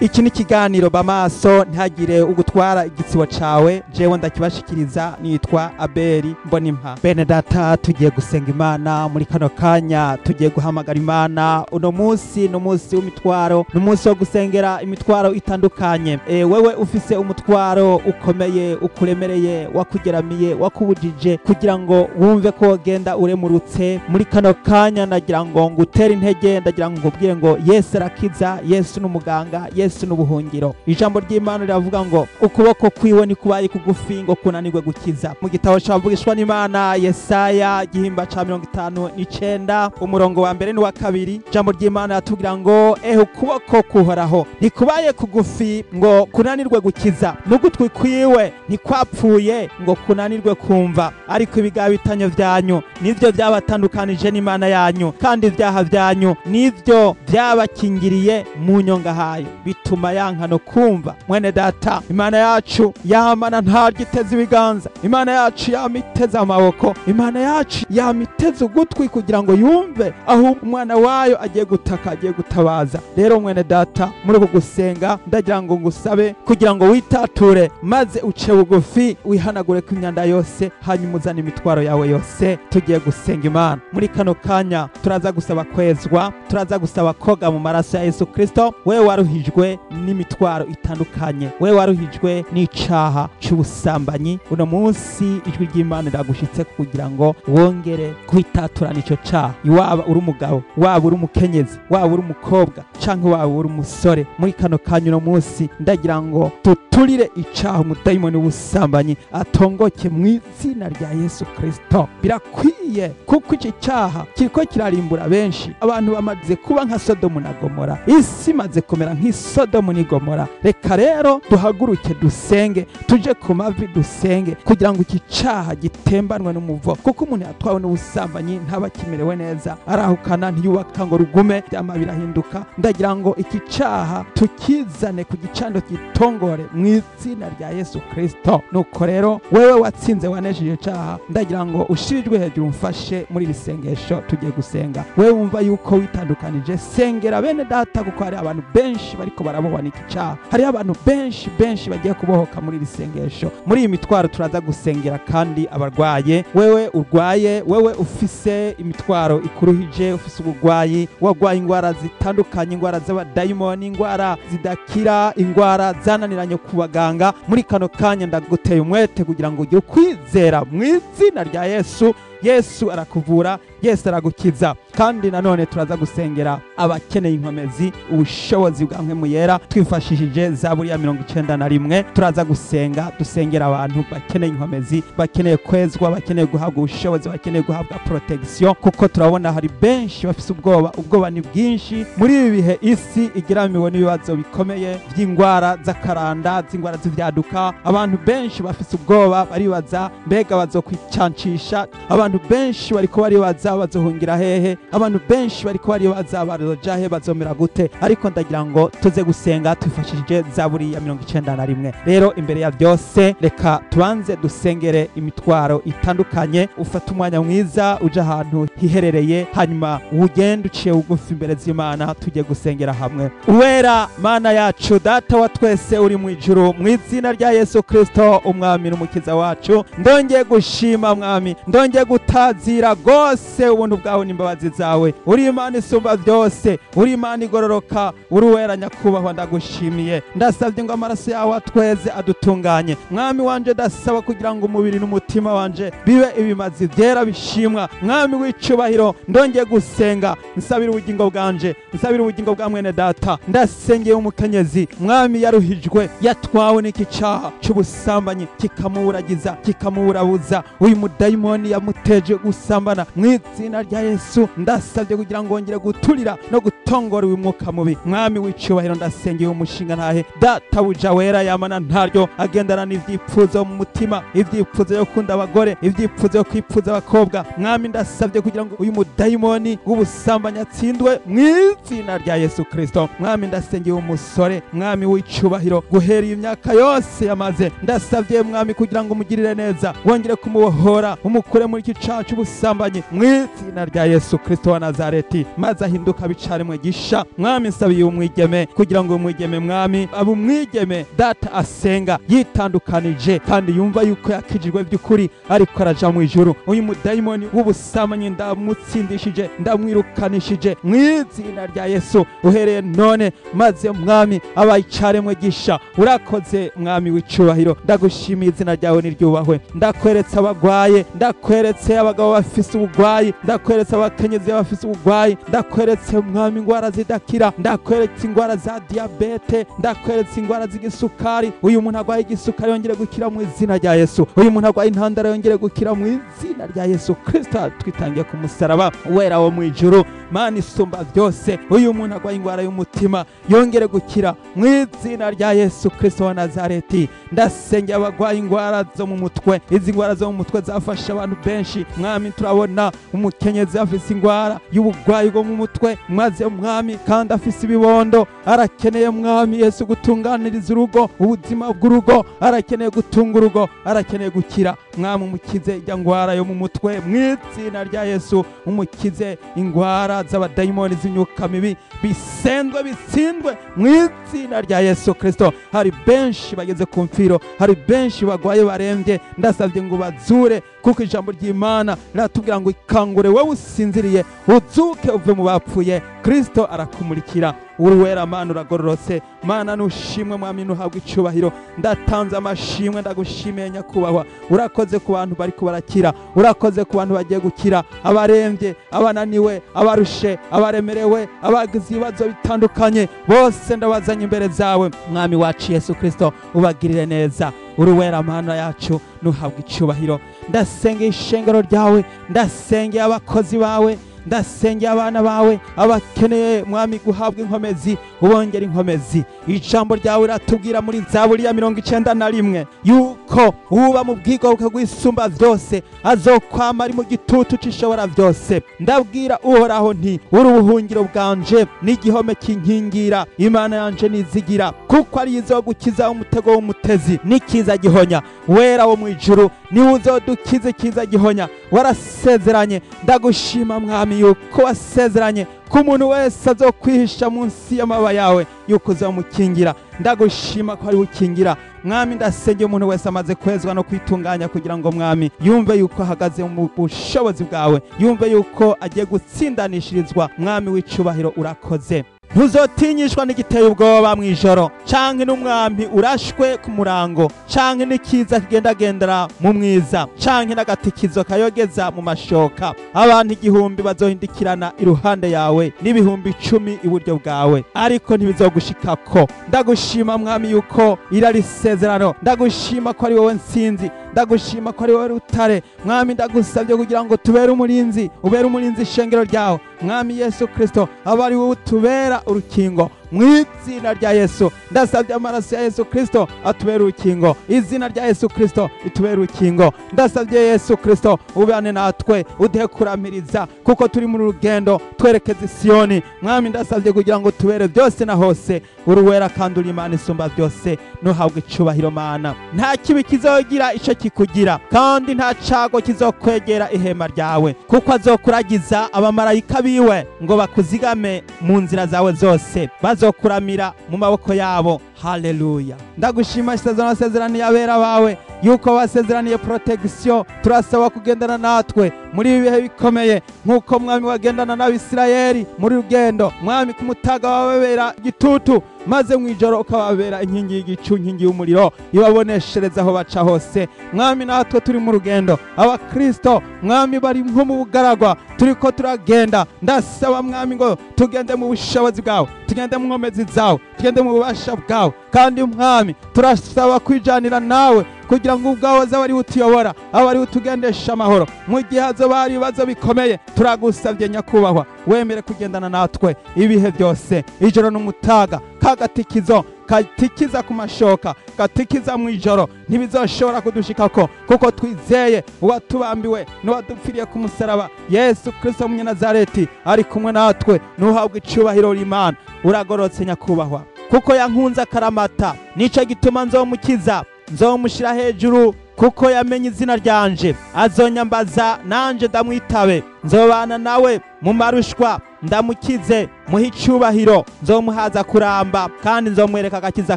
Iki ni ikiganiro Bamaso, ntihagire ugutwara igitsibo cawe. Jewe ndakibashikiriza nitwa Abeli Mbonimpa. Bene data, tugiye gusenga Imana muri kano kanya, tugiye guhamagara Imana. Uno munsi ni umunsi w'imitwaro, ni umunsi wo gusengera imitwaro itandukanye. Wewe ufise umutwaro ukomeye, ukuremereye, wakugeramiye, wakubujije kugira ngo wumve ko wogenda uremurutse, muri kano kanya ndagira ngo ngutere intege, ndagira ngo nkubwire ngo Yesu arakiza, Yesu ni umuganga, Yesu ni ubuhungiro. Ijambo ry'Imana riravuga ngo ukuboko kwiwe nikubaye kugufi ngo kunanirwe gukiza. Mu gitabo c'abavugishwa n'Imana Yesaya igihimba ca 59 umurongo wa mbere n'uwa kabiri, ijambo ry'Imana ratubwira ngo ehe, ukuboko kuhoraho ntikubaye kugufi ngo kunanirwe gukiza, n'ugutwi kwiwe ntikwapfuye ngo kunanirwe kumva, ariko ibigabitanyo vyanyu nivyo vyabatandukanije n'Imana yanyu, kandi ivyaha vyanyu nivyo vyabakingiriye mu nyonga hayo, bituma yanka no kumva. Mwene data, Imana yacu yamana ntaryo iteze ibiganza, Imana yacu yama iteze amaboko, Imana yacu yama iteze ugutwi kugira ngo yumve aho umwana wayo agiye gutaka, agiye gutabaza. Rero mwene data, muri uku gusenga ndagira ngo ngusabe kugira ngo witature, maze uce bugufi, wihanagure ku imyanda yose, hanyuma uzane imitwaro yawe yose. Tugiye gusenga Imana muri kano kanya, turaza gusaba kwezwa, turaza gusaba koga mu maraso ya Yesu Kristo. Wewe waruhijwe n'imitwaro itandukanye, wewe waruhijwe n'icaha c'ubusambanyi, uno munsi ijwi ry'Imana riragushitse kugira ngo wongere kwitaturana ico caha. Waba uri umugabo, waba uri umukenyezi, waba uri umukobwa, canke waba uri umusore, muri kano kanya uno munsi ndagira ngo tuturire icaha umudayimoni w'ubusambanyi atongoke mu izina rya Yesu Kristo. Birakwiye, kuko iki caha kiriko kirarimbura benshi. Abantu bamaze kuba nka Sodomu na Gomora, isi imaze kumera nk'isodomu n'Igomora. Reka rero duhaguruke dusenge, tuje ku mavi dusenge kugira ngo iki caha gitembanwe n'umuvo, kuko umuntu yatwawe n'ubusambanyi ntaba akimerewe neza, arahukana, ntiyubaka ngo rugume, byama birahinduka. Ndagira ngo iki caha tukizane ku gicaniro, gitongore mu izina rya Yesu Kristo. Nuko rero wewe watsinze, wanesheje icaha, ndagira ngo ushirijwe hejuru, umfashe muri iri sengesho tugiye gusenga. Wewe wumva yuko witandukanije, sengera bene data, kuko hari abantu benshi bariko barabohwa n'iki caha, hariho abantu benshi benshi bagiye kubohoka muri iri sengesho. Muri iyi mitwaro turaza gusengera kandi abarwaye. Wewe urwaye, wewe ufise imitwaro ikuruhije, ufise uburwayi, wagwaye ingwara zitandukanye, ingwara z'abadayimoni, ingwara zidakira, ingwara zananiranye ku baganga, muri kano kanya ndaguteye umwete kugira ngo ugire ukwizera mu izina rya Yesu. Yesu arakuvura, Yesu aragukiza. Kandi nanone turaza gusengera abakeneye inkomezi, ubushobozi bwa Mpwemu Yera, twifashishije Zaburi ya 91. Turaza gusenga, dusengera abantu bakeneye inkomezi, bakeneye kwezwa, bakeneye guhabwa ubushobozi, bakeneye guhabwa protection, kuko turabona hari benshi bafise ubwoba. Ubwoba ni bwinshi muri ibi bihe isi igeramiwe n'ibibazo bikomeye by'ingwara z'akaranda, z'ingwara z'ivyaduka. Abantu benshi bafise ubwoba, baribaza mbega bazokwicancisha. Abantu benshi bariko baribaza bazohungira hehe, abantu benshi bariko baribaza bazoja he, bazomera gute. Ariko ndagira ngo tuze gusenga twifashishije Zaburi ya 91. Rero imbere ya byose reka tubanze dusengere imitwaro itandukanye. Ufate umwanya mwiza, uje ahantu hiherereye, hanyuma ugende uciye bugufi imbere z'Imana, tujye gusengera hamwe. Uwera Mana yacu, Data wa twese uri mu ijuru, mu izina rya Yesu Kristo umwami n'umukiza wacu, ndongeye gushima Mwami, ndongeye gutazira rwose ubuntu bwawe n'imbabazi zawe. Uri Imana isumba byose, uri Imana igororoka, uri uwera nyakubahwa, ndagushimiye. Ndasabye ngo amaraso yawe atweze, adutunganye. Mwami wanje, ndasaba kugira ngo umubiri n'umutima wanje bibe ibimazi byera bishimwa. Mwami w'icubahiro, ndongeye gusenga nsabira ubugingo bwanje, nsabira ubugingo bwa mwene data. Ndasengeye umukenyezi, Mwami, yaruhijwe, yatwawe n'iki caha c'ubusambanyi, kikamuburagiza, kikamuburabuza. Uyu mudayimoni yamuteje gusambana, mu izina rya Yesu ndasabye kugira ngo wongere guturira no gutongora uyu mwuka mubi. Mwami w'icubahiro, ndasengeye umushinga ntahe, databuja wera yamana ntaryo agendana n'ivyipfuzo mu mutima, ivyipfuzo yo gukunda abagore, ivyipfuzo yo kwipfuza abakobwa. Mwami, ndasabye kugira ngo uyu mudayimoni w'ubusambanyi atsindwe mu izina rya Yesu Kristo. Mwami, ndasengeye umusore, Mwami w'icubahiro, guhera iyi myaka yose yamaze, ndasabye Mwami kugira ngo umugirire neza, wongere kumubohora, umukure muri iki icaha c'ubusambanyi mu izina rya Yesu Kristo wa Nazareti, maze ahinduka bicaremwe gisha. Mwami, nsabiye umwigeme kugira ngo umwigeme, Mwami, abe umwigeme data asenga yitandukanije kandi yumva yuko yakijijwe by'ukuri ariko araja mu ijuru. Uyu mudayimoni w'ubusambanyi ndamutsindishije, ndamwirukanishije mu izina rya Yesu uhereye none, maze Mwami abaye icaremwe gisha. Urakoze Mwami w'icubahiro, ndagushimiye, izina ryawe niryubahwe. Ndakweretse abagwaye, ndakweretse abagabo bafise ubugwayi, ndakweretse abakenyezi bafise ubugwayi, ndakweretse Mwami ingwara zidakira, ndakweretse ingwara za diyabete, ndakweretse ingwara z'igisukari. Uyu muntu agwaye igisukari yongere gukira mu izina rya Yesu. Uyu muntu agwaye intandara yongere gukira mu izina rya Yesu Kristo twitangiye ku musaraba wera wo mu ijuru. Mana isumba byose, uyu muntu agwaye ingwara y'umutima yongere gukira mu izina rya Yesu Kristo wa Nazareti. Ndasengera abagwaye ingwara zo mu mutwe, izi ngwara zo mu mutwe zafashe abantu benshi. Mwami, turabona umukenyezi afise ingwara y'ubugwayi bwo mu mutwe, maze Mwami kandi afise ibibondo, arakeneye Mwami Yesu gutunganiriza urugo, ubuzima bw'urugo, arakeneye gutunga urugo, arakeneye gukira. Mwami, umukize ijya ngwara yo mu mutwe mu izina rya Yesu, umukize ingwara z'abadayimoni z'imyuka mibi, bisendwe bitsindwe mu izina rya Yesu Kristo. Hari benshi bageze ku mfiro, hari benshi bagwaye barembye, ndasabye ngo bazure, kuko ijambo ry'Imana riratubwira ngo ikangure wowe usinziriye, uzuke uve mu bapfuye, Kristo arakumurikira. Uri wera Mana, uragororotse Mana, nushimwe Mwami, nuhabwa icubahiro. Ndatanze amashimwe, ndagushimiye nyakubahwa. Urakoze ku bantu bariko barakira, urakoze ku bantu bagiye gukira, abarembye, abananiwe, abarushe, abaremerewe, abagize ibibazo bitandukanye, bose ndabazanye imbere zawe Mwami wacu Yesu Kristo, ubagirire neza. Uri wera Mana yacu, nuhabwa icubahiro. Ndasengeye ishengero ryawe, ndasengeye abakozi bawe, ndasengeye abana bawe, abakeneye Mwami guhabwa inkomezi, ubongera inkomezi. Ijambo ryawe riratubwira muri Zaburi ya 91 yuko uba mu bwigoboke bw'isumba byose azokwama ari mu gitutu c'ishobora byose. Ndabwira Uhoraho nti uri ubuhungiro bwanje n'igihome kinkingira, Imana yanje nizigira, kuko ari izogukiza umutego w'umutezi n'ikiza gihonya. Wera wo mu ijuru niwe uzodukiza ikiza gihonya. Warasezeranye, ndagushima Mwami yuko wasezeranye ko umuntu wese azokwihisha munsi y'amababa yawe yuko uzamukingira. Ndagushima ko ari ukingira Mwami. Ndasengeye umuntu wese amaze kwezwa no kwitunganya kugira ngo Mwami yumve yuko ahagaze mu bushobozi bwawe, yumve yuko agiye gutsindanishirizwa. Mwami w'icubahiro, urakoze. Ntuzotinyishwa n'igiteye ubwoba mu ijoro, canke n'umwambi urashwe ku murango, canke n'ikiza kigendagendera mu mwiza, canke n'agatikizo kayogeza mu mashoka. Abantu 1000 bazohindikirana iruhande yawe, n'ibihumbi 10 iburyo bwawe, ariko ntibizogushikako. Ndagushima Mwami yuko irari isezerano, ndagushima ko ari wowe nsinzi, ndagushima ko ari wowe rutare. Mwami, ndagusabye kugira ngo tubere umurinzi, ubere umurinzi ishengero ryawe Mwami Yesu Kristo, aba ari wowe utubera urukingo mu izina rya Yesu. Ndasabye amaraso ya Yesu Kristo atubere urukingo, izina rya Yesu Kristo itubere urukingo. Ndasabye Yesu Kristo ubane natwe, uduhe kuramiriza, kuko turi mu rugendo twerekeza Siyoni. Mwami, ndasabye kugira ngo tubere byose na hose. Uri wera kandi uri Imana isumba byose, nuhabwe icubahiro Mana. Nta kibi kizogira ico kikugira, kandi nta cago kizokwegera ihema ryawe, kuko azokuragiza abamarayika biwe ngo bakuzigame mu nzira zawe zose, bazokuramira mu maboko yabo. Haleluya. Ndagushima isezerano wasezeraniye abera bawe, yuko wasezeraniye protection. Turasaba kugendana natwe muri ibi bihe bikomeye, nk'uko Mwami wagendana n'Abisirayeli muri rugendo. Mwami, ku mutaga wababera igitutu, maze mu ijoro ukababera inkingi y'igicu, inkingi y'umuriro ibaboneshereza aho baca hose. Mwami, natwe turi mu rugendo, abakristo Mwami bari nko mu bugaragwa, turiko turagenda. Ndasaba Mwami ngo tugende mu bushobozi bwawe, tugende mu nkomezi zawe, tugende mu bubasha bwawe. Kandi Mwami, turasaba kwijanira nawe kugira ngo ubwawe azabe ari utuyobora, abe ari utugendesha amahoro mu gihe hazoba hari ibibazo bikomeye. Turagusabye nyakubahwa, wemere kugendana natwe ibihe byose, ijoro n'umutaga. Kagatikizo katikiza ku mashoka, gatikiza mu ijoro, ntibizoshobora kudushikako, kuko twizeye uwatubambiwe n'uwadupfiriye ku musaraba, Yesu Kristo w'Umunyanazareti ari kumwe natwe. Nuhabwe icubahiro Imana, uragororotse nyakubahwa, kuko yankunze akaramata. Nico gituma nzomukiza, nzomushira hejuru, Kuko yamenye izina ryanje, azonyambaza nanje ndamwitabe, nzobana nawe mu marushwa, ndamukize, muhe icubahiro, nzomuhaza kuramba, kandi nzomwereka agakiza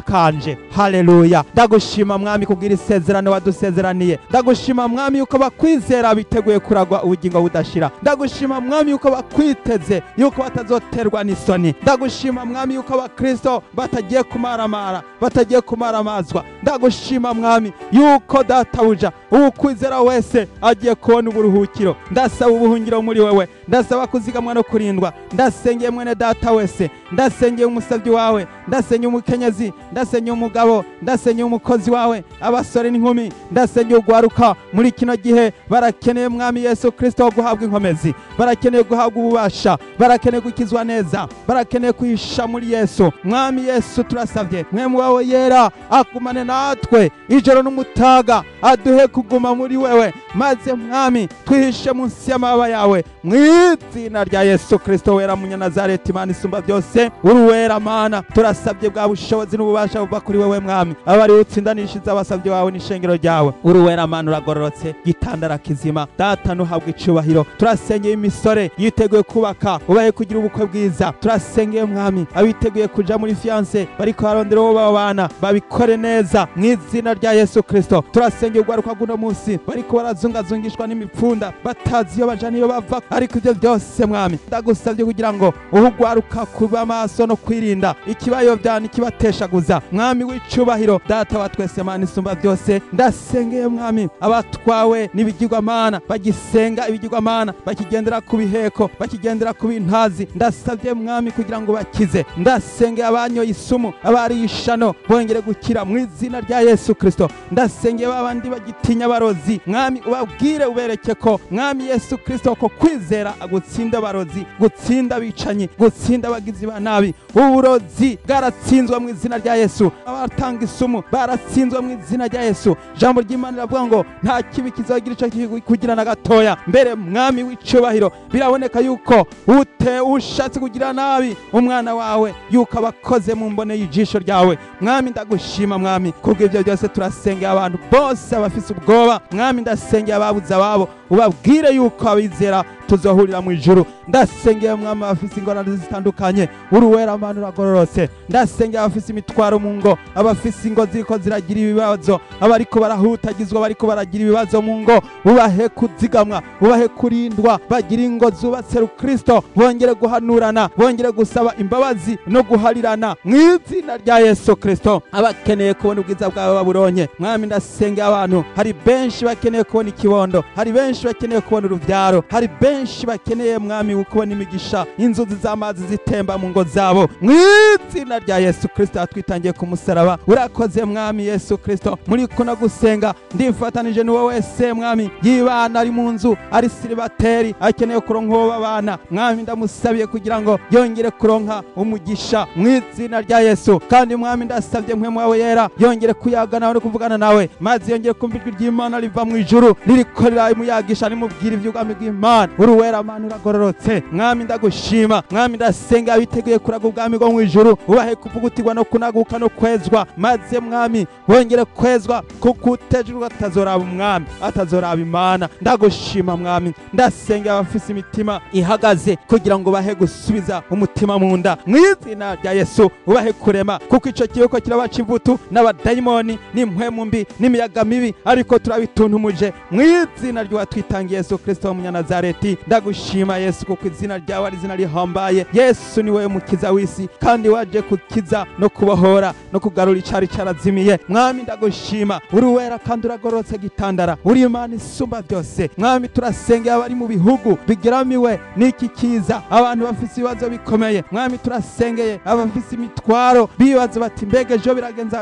kanje. Haleluya. Ndagushima Mwami kubwira isezerano wadusezeraniye. Ndagushima Mwami yuko bakwizera biteguye kuragwa ubugingo budashira. Ndagushima Mwami yuko bakwiteze, yuko batazoterwa n'isoni. Ndagushima Mwami yuko abakristo batagiye kumaramara, batagiye kumaramazwa. Ndagushima Mwami yuko databuja ukwizera wese agiye kubona uburuhukiro. Ndasaba ubuhungiro muri wewe, ndasaba kuzigamwa no kurindwa. Ndasengeye mwene data wese, ndasengeye umusabyi wawe, ndasengeye umukenyezi, ndasengeye umugabo, ndasengeye umukozi wawe, abasore n'inkumi, ndasengeye ugwaruka muri kino gihe. Barakeneye Mwami Yesu Kristo guhabwa inkomezi, barakeneye guhabwa ububasha, barakeneye gukizwa neza, barakeneye kwihisha muri Yesu. Mwami Yesu turasavye mwemu wawe yera akumane natwe ijoro n'umutaga, aduhe kuguma muri wewe, maze Mwami twihishe munsi y'amababa yawe, mw'izina rya Yesu Kristo wera Munyanazareti. Imana isumba byose, uri wera Mana, turasabye bwa bushobozi n'ububasha buva kuri wewe Mwami, abari utsindanishiza abasabye wawe n'ishengero ryawe. Uri wera Mana, uragororotse, gitandara kizima, data nuhabwa icubahiro. Turasengeye imisore yiteguye kubaka, ubaye kugira ubukwe bwiza. Turasengeye Mwami abiteguye kuja muri fiance, bariko barondera uwo babana, babikore neza mw'izina rya Yesu Kristo. Turasengeye ugwaruka guno munsi bariko barazungazungishwa n'imipfunda, batazi iyo baja niyo bava, ariko ivyo byose Mwami ndagusabye kugira ngo uhugwaruka kuba maso no kwirinda ikibayobya n'ikibateshaguza. Mwami w'icubahiro, data wa twese, Mana isumba byose, ndasengeye Mwami abatwawe n'ibigirwamana, bagisenga ibigirwamana, bakigendera ku biheko, bakigendera ku bintazi, ndasabye Mwami kugira ngo bakize. Ndasengeye abanyoye isumu, abari ishano, bongere gukira mu izina rya Yesu Kristo. Ndasengeye babandi bagitinya abarozi, Mwami ubabwire, ubereke ko Mwami Yesu Kristo ko kwizera agutsinda abarozi, gutsinda abicanyi, gutsinda abagizi ba nabi. Uburozi bwaratsinzwe mu izina rya Yesu, abatanga isumu baratsinzwe mu izina rya Yesu. Jambo ry'Imana riravuga ngo nta kibi kizagira ico kugira na gatoya. Mbere Mwami w'icubahiro, biraboneka yuko ute ushatse kugira nabi umwana wawe, yuko abakoze mu mbone y'ijisho ryawe. Mwami ndagushima Mwami kubw'ivyo byose. Turasengeye abantu bose abafise ubwoba, Mwami ndasengeye ababuze ababo, ubabwire yuko abizera tuzohurira mu ijuru. Ndasengeye Mwami abafise ingorane zitandukanye, uri wera Mana uragororotse. Ndasengeye abafise imitwaro mu ngo, abafise ingo ziriko ziragira ibibazo, abariko barahutagizwa, bariko baragira ibibazo mu ngo, ubahe kuzigamwa, ubahe kurindwa, bagira ingo zubatse Kristo, bongere guhanurana, bongere gusaba imbabazi no guharirana mw'izina rya Yesu Kristo. Abakeneye kubona ubwiza bwawe baburonye. Mwami ndasengeye abantu, hari benshi bakeneye kubona ikibondo, hari benshi bakeneye kubona uruvyaro, hari benshi bakeneye Mwami kubona imigisha, inzuzi z'amazi zitemba mu ngo zabo mw'izina rya Yesu Kristo atwitangiye ku musaraba. Urakoze Mwami Yesu Kristo. Muri kuno gusenga ndifatanije n'uwo wese Mwami yibana ari mu nzu, ari siribateri, akeneye kuronka uwo babana. Mwami ndamusabiye kugira ngo yongere kuronka umugisha mw'izina rya Yesu. Kandi Mwami ndasabye mpwemu wawe yera yongere kuyaga nawe no kuvugana nawe, maze yongere kumva ijwi ry'Imana riva mu ijuru ririko riramuyagisha, rimubwira ivy'ubwami bw'Imana. Uri wera Mana uragororotse. Mwami ndagushima. Mwami ndasenga abiteguye kuraga ubwami bwo mu ijuru, ubahe kuvugutirwa no kunaguka no kwezwa, maze Mwami bongere kwezwa, kuko utejuru atazoraba umwami, atazoraba Imana. Ndagushima Mwami. Ndasenga abafise imitima ihagaze kugira ngo bahe gusubiza umutima mu nda mw'izina rya Yesu, ubahe kurema, kuko ico kiboko kirabaca ivutu n'abadayimoni n'impwemu mbi n'imiyaga mibi, ariko turabituntumuje mw'izina ry'uwatwitangiye Yesu Kristo w'Umunyanazareti. Ndagushima Yesu kuko izina ryawe ari izina rihambaye. Yesu ni wewe mukiza w'isi, kandi waje kukiza no kubohora no kugarura icari carazimiye. Mwami ndagushima, uri wera kandi uragororotse gitandara, uri Imana isumba byose. Mwami turasengeye abari mu bihugu bigeramiwe n'iki kiza, abantu bafise ibibazo bikomeye. Mwami turasengeye abafise imitwaro bibaza bati mbega ejo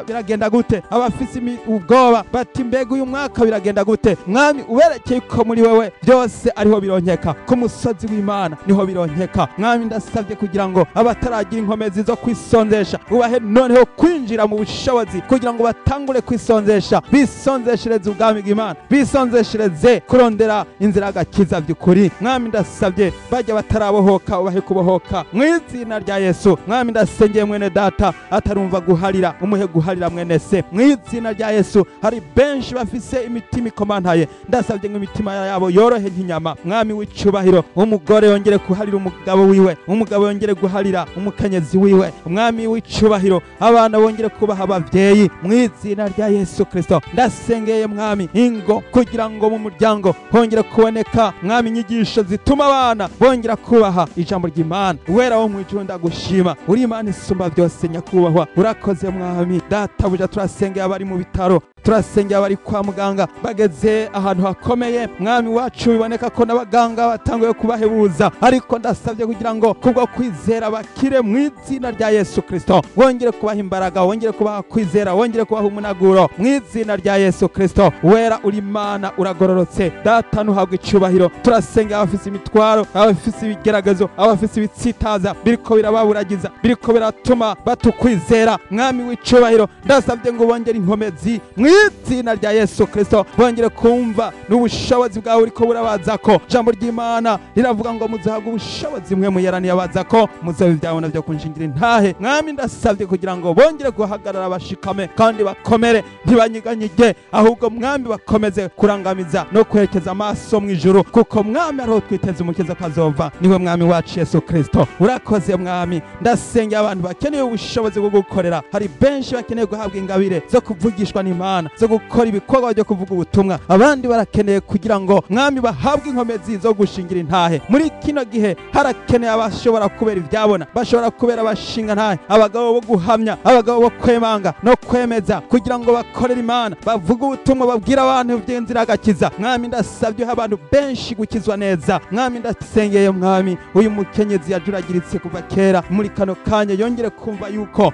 biragenda gute, abafise ubwoba bati mbega uyu mwaka biragenda gute. Mwami uberekeye ko muri wewe byose ariho bironkeka, ku musozi w'Imana niho bironkeka. Mwami ndasabye kugira ngo abataragira inkomezi zo kwisonzesha, ubahe noneho kwinjira mu bushobozi kugira ngo batangure kwisonzesha, bisonzeshereze ubwami bw'Imana, bisonzeshereze kurondera inzira y'agakiza by'ukuri. Mwami ndasabye bajya batarabohoka ubahe kubohoka mu izina rya Yesu. Mwami ndasengeye mwene data atarumva guharira, umuhe guharira mwene se mu izina rya Yesu. Hari benshi bafise imitima ikomantaye, ndasabye ngo imitima yabo yorohe nk'inyama. Mwami w'icubahiro, umugore yongere kuharira umugabo wiwe, umugabo yongere guharira umukenyezi wiwe. Mwami w'icubahiro, abana bongere kubaha abavyeyi mu izina rya Yesu Kristo. Ndasengeye Mwami ingo kugira ngo mu muryango hongere kuboneka Mwami inyigisho zituma abana bongera kubaha ijambo ry'Imana. Wera wo mwijuru ndagushima, uri Imana isumba byose nyakubahwa, urakoze Mwami. Databuja, turasengeye abari mu bitaro, turasengeye abari kwa muganga bageze ahantu hakomeye. Mwami wacu, biboneka ko n'abaganga batanguye kubahebuza, ariko ndasabye kugira ngo kubwo kwizera bakire mu izina rya Yesu Kristo. Wongere kubaha imbaraga, wongere kubaha kwizera, wongere kubaha umunaguro mu izina rya Yesu Kristo. Wera uri Imana, uragororotse Data, ntuhabwe icubahiro. Turasengeye abafise imitwaro, abafise ibigeragezo, abafise ibitsitaza biriko birababuragiza, biriko biratuma batukwizera. Mwami w'icubahiro, ndasabye ngo bongere inkomezi mu izina rya Yesu Kristo, bongere kumva n'ubushobozi bwawe uriko burabazako. Ijambo ry'Imana riravuga ngo muzahabwa ubushobozi mwe muyaraniye abazako, muzabe ibyabona byo kunshingira intahe. Mwami ndasabye kugira ngo bongere guhagarara bashikame kandi bakomere, ntibanyiganyige, ahubwo Mwami bakomeze kurangamiza no kwerekeza amaso mu ijuru, kuko Mwami ariho twiteze umukiza kazova, niwe Mwami wacu Yesu Kristo. Urakoze Mwami. Ndasengeye abantu bakeneye ubushobozi bwo gukorera. Hari benshi bakeneye guhabwa ingabire zo kuvugishwa n'Imana, zo gukora ibikorwa byo kuvuga ubutumwa. Abandi barakeneye kugira ngo Mwami bahabwe inkomezi zo gushingira intahe. Muri kino gihe harakeneye abashobora kubera ibyabona, bashobora kubera abashinga ntahe, abagabo bo guhamya, abagabo bo kwemanga no kwemeza, kugira ngo bakorere Imana, bavuge ubutumwa, babwira abantu iby'inzira y'agakiza. Mwami ndasabye abantu benshi gukizwa neza. Mwami ndasengeye Mwami uyu mukenyezi yajuragiritse kuva kera, muri kano kanya yongere kumva yuko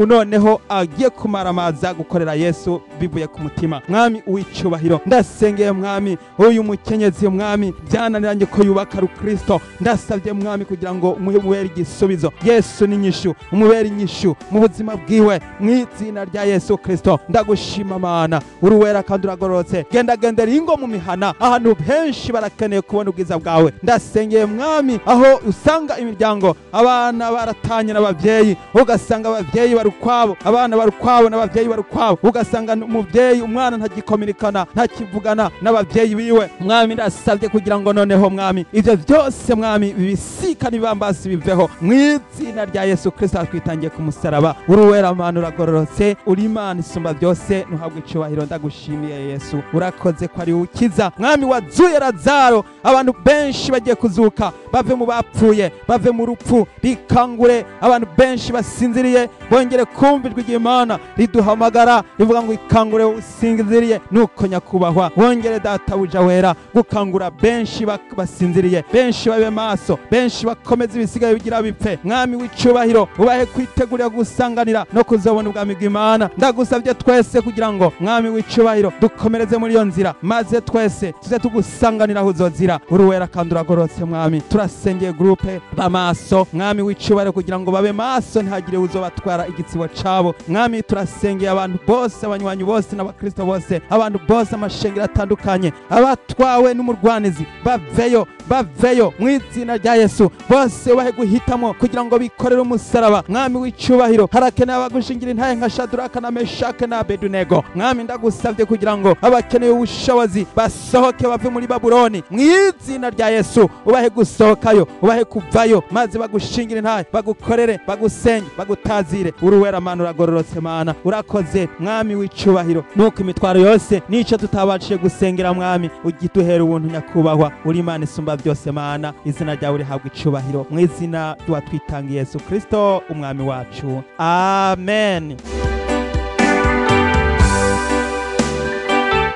noneho agiye kumaramaza gukorera Yesu bivuye ku mutima. Mwami uwicubahiro, ndasengeye Mwami uyu mukenyezi Mwami byananiranye ko yubaka Kristo, ndasabye Mwami kugira ngo umubere igisubizo. Yesu ni inyishu, umubere inyishu mu buzima bwiwe mu izina rya Yesu Kristo. Ndagushima Mana, uri wera kandi uragororotse. Genda gendera ingo mu mihana, ahantu henshi barakeneye kubona ubwiza bwawe. Ndasengeye Mwami aho usanga imiryango abana baratanye n'abavyeyi, ugasanga abavyeyi bari ukwabo, abana bari ukwabo n'abavyeyi bari ukwabo, ugasanga umuvyeyi umwana ntagikominikana, ntakivugana n'abavyeyi biwe. Mwami ndasabye kugira ngo noneho Mwami ivyo byose Mwami bibisika n'ibibambasi biveho mu izina rya Yesu Kristo atwitangiye ku musaraba. Uri wera Mana, uragororotse, uri Imana isumba byose, ntuhabwe icubahiro. Ndagushimiye Yesu, urakoze ko ari ukiza. Mwami wazuye Lazaro, abantu benshi bagiye kuzuka, bave mu bapfuye, bave mu rupfu, bikangure. Abantu benshi basinziriye bongere kumva ijwi ry'Imana riduhamagara rivuga ngo ikangure usinziriye. Nuko nyakubahwa wongere Databuja wera gukangura benshi basinziriye, benshi babe maso, benshi bakomeze ibisigaye bigira bipfe. Mwami w'icubahiro, ubahe kwitegurira gusanganira no kuzobona ubwami bw'Imana. Ndagusabye twese kugira ngo Mwami w'icubahiro dukomereze muri iyo nzira, maze twese tuze tugusanganira aho uzozira. Uri wera kandi uragororotse Mwami. Turasengeye groupe b'amaso Mwami w'icubahiro kugira ngo babe maso, ntihagire uzobatwara igitsibo cabo. Mwami turasengeye abantu bose, abanywanyi bose n'abakristo bose, abantu bose amashengero atandukanye, abatwawe n'umurwanizi baveyo, baveyo mu izina rya Yesu. Bose bahe guhitamo kugira ngo bikorere umusaraba. Mwami w'icubahiro, harakeneye abagushingira intahe nka Shadraka na Meshake na Abedunego. Mwami ndagusabye kugira ngo abakeneye ubushobozi basohoke bave muri Babuloni mu izina rya Yesu. Ubahe gusohokayo, ubahe kuvayo, maze bagushingira intahe, bagukorere, bagusenge, bagutazire. Uri wera Mana, uragororotse Mana, urakoze Mwami w'icubahiro. Nuko imitwaro yose nico tutabashije gusengera Mwami, ugituhera ubuntu nyakubahwa. Uri Imana isumba byose Mana, izina ryawe rihabwa icubahiro mu izina ry'uwatwitangiye Yesu Kristo umwami wacu, amen.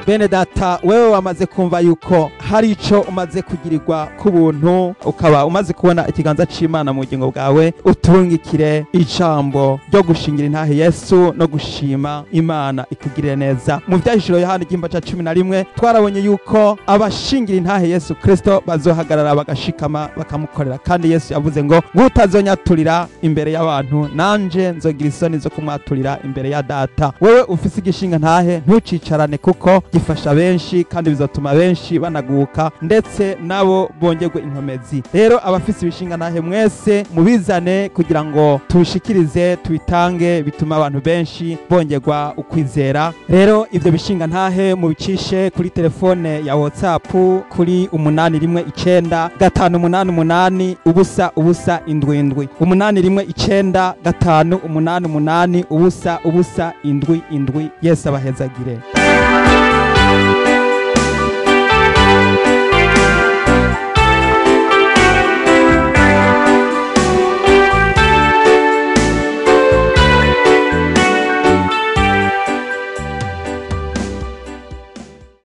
Bene data, wewe wamaze kumva yuko hari ico umaze kugirirwa ku buntu, ukaba umaze kubona ikiganza c'Imana mu bugingo bwawe, utungikire ijambo ryo gushingira intahe Yesu no gushima Imana ikugirire neza. Mu vyahishuro Yohana igihimba ca 11 twarabonye yuko abashingira intahe Yesu Kristo bazohagarara bagashikama bakamukorera, kandi Yesu yavuze ngo ngutazonyaturira imbere y'abantu nanje nzogira isoni zo kumwaturira imbere ya data. Wewe ufise igishinga ntahe ntucicarane, kuko gifasha benshi kandi bizotuma benshi banaguka ndetse nabo bongerwe inkomezi. Rero abafise ibishinga ntahe mwese mubizane kugira ngo tubishikirize tubitange, bituma abantu benshi bongerwa ukwizera. Rero ivyo bishinga ntahe mubicishe kuri telefone ya WhatsApp kuri 819 588 0 0 7 7 819 588 0 0 7 7. Yesu abahezagire.